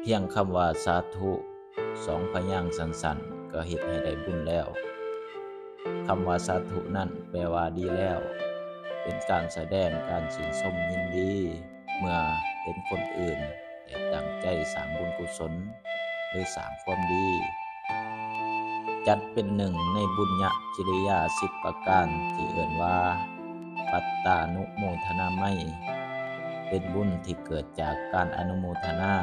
ພຽງຄຳວ່າສາທຸສອງພະຍາງສັ້ນໆ ກໍເຮັດໃຫ້ໄດ້ບຸນແລ້ວ. ຄຳວ່າສາທຸນັ້ນແປວ່າດີແລ້ວ, ເປັນການສະແດງການຊື່ນຊົມຍິນດີ ເມື່ອເຫັນຄົນອື່ນໄດ້ຕັ້ງໃຈສ້າງບຸນກຸສົນ ຫຼື ສ້າງຄວາມດີ. ຈັດເປັນໜຶ່ງໃນບຸນຍະກິລິຍາສິບປະການທີ່ເອີ້ນວ່າ ປັດຕານຸໂມທະນາໄມ, ເປັນບຸນທີ່ເກີດຈາກການອະນຸໂມທະນາ.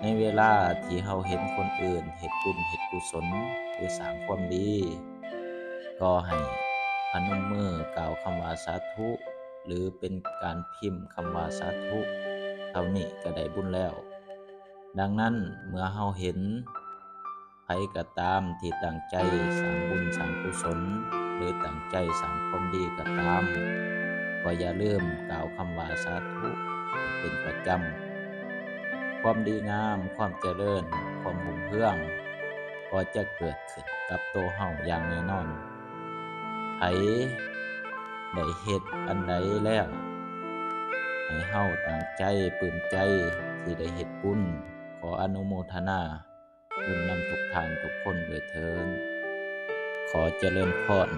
ໃນເວລາທີ່ເຮົາເຫັນຄົນອື່ນເຮັດບຸນເຮັດກຸສົນ ຫຼື ສ້າງຄວາມດີ, ກໍໃຫ້ພະນົມມືກ່າວຄຳວ່າສາທຸ ຫຼື ເປັນການພິມຄຳວ່າສາທຸ ເທົ່ານີ້ກໍໄດ້ບຸນແລ້ວ. ດັ່ງນັ້ນ, ເມື່ອເຮົາເຫັນໃຜກໍຕາມທີ່ຕັ້ງໃຈສ້າງບຸນສ້າງກຸສົນ ຫຼື ຕັ້ງໃຈສ້າງຄວາມດີກໍຕາມ, ກໍຢ່າລືມກ່າວຄຳວ່າສາທຸໃຫ້ເປັນປະຈຳ. ຄວາມດີງາມ, ຄວາມຈະເລີນ, ຄວາມຮຸ່ງເຮືອງ ກໍຈະເກີດຂຶ້ນກັບໂຕເຮົາຢ່າງແນ່ນອນ. ໃຜໄດ້ເຮັດອັນໃດແລ້ວ, ໃຫ້ເຮົາຕັ້ງໃຈປຶ້ມໃຈທີ່ໄດ້ເຮັດບຸນ. ຂໍອະນຸໂມທະນາບຸນນຳທຸກທ່ານທຸກຄົນດ້ວຍເທີ້ນ. ຂໍຈະເລີນພອນ.